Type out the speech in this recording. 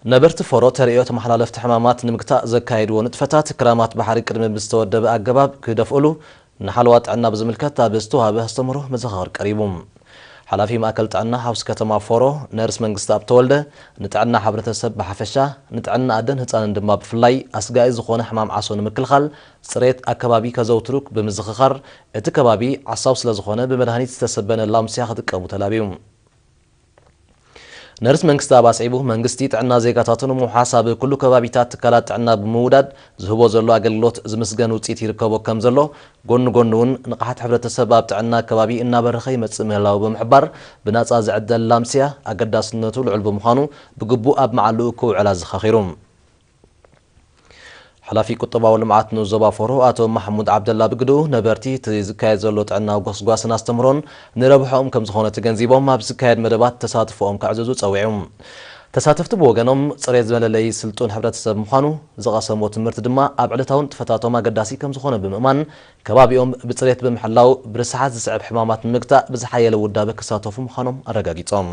ነበርቲ ፎሮ ተርእዮ ተመሓላለፍቲ ሕማማት ንምግታእ ዘካየድዎ ንጥፈታት ክራማት ባሕሪ ቅድሚ ብዝተወደበ ኣገባብ ክደፍእሉ ንሓለዋ ጥዕና ብዝምልከት ኣብ ዝተዋህበ ኣስተምህሮ መዘኻኸር ቀሪቡ። ሓላፊ ማእከል ጥዕና ሓውሲ ከተማ ፎሮ ነርስ መንግስቲ ኣብ ተወልደ፣ ንጥዕና ሕብረተሰብ ብሓፈሻ፣ ንጥዕና ኣደን ህፃንን ድማ ብፍላይ ኣስጋኢ ዝኾነ ሕማም ዓሶ ንምክልኻል ፅሬት ኣከባቢ ከዘውትሩ ብምዝኽኻር፣ እቲ ከባቢ ዓሳው ስለዝኾነ ብመድሃኒት ዝተሰበነ ላምስያ ክጥቀሙ ተላብዩ። ነርስ መንግስቲ ኣብ ኣስዒቡ፣ መንግስቲ ጥዕና ዜጋታቱ ንምውሓስ ኣብ ኩሉ ከባቢታት ትካላት ጥዕና ብምውዳድ ዝህቦ ዘሎ ኣገልግሎት ዝምስገን ውፅኢት ይርከቦ ከም ዘሎ፣ ጎኒ ጎኒ እውን ንቕሓት ሕብረተሰብ ኣብ ጥዕና ከባቢ እናበረኸ ይመፅእ ምህላው ብምሕባር፣ ብናፃ ዝዕደል ላምስያ ኣገዳስነቱ ልዑል ብምዃኑ ብግቡእ ኣብ መዓልኡ ክውዕል ኣዘኻኺሩ። ሓላፊ ቁጠባዊ ልምዓት ንኡስ ዞባ ፎሮ ኣቶ ማሕሙድ ዓብደላ ብግድኡ፣ ነበርቲ እቲ ዝካየድ ዘሎ ጥዕናዊ ጎስጓስን ኣስተምህሮን ንረብሖኦም ከም ዝኾነ ተገንዚቦም፣ ኣብ ዝካየድ መደባት ተሳትፎኦም ከዕዝዙ ጸዊዑ። ተሳተፍቲ ብወገኖም፣ ጽሬት ዝመለለዪ ስልጡን ሕብረተሰብ ምዃኑ ዝቐሰምዎ ትምህርቲ ድማ ኣብ ዕለታዊ ንጥፈታቶም ኣገዳሲ ከም ዝኾነ ብምእማን፣ ከባቢኦም ብጽሬት ብምሕላው ብርስሓት ዝስዕብ ሕማማት ንምግታእ ብዝሓየለ ውዳበ ክሳተፉ ምዃኖም ኣረጋጊጾም።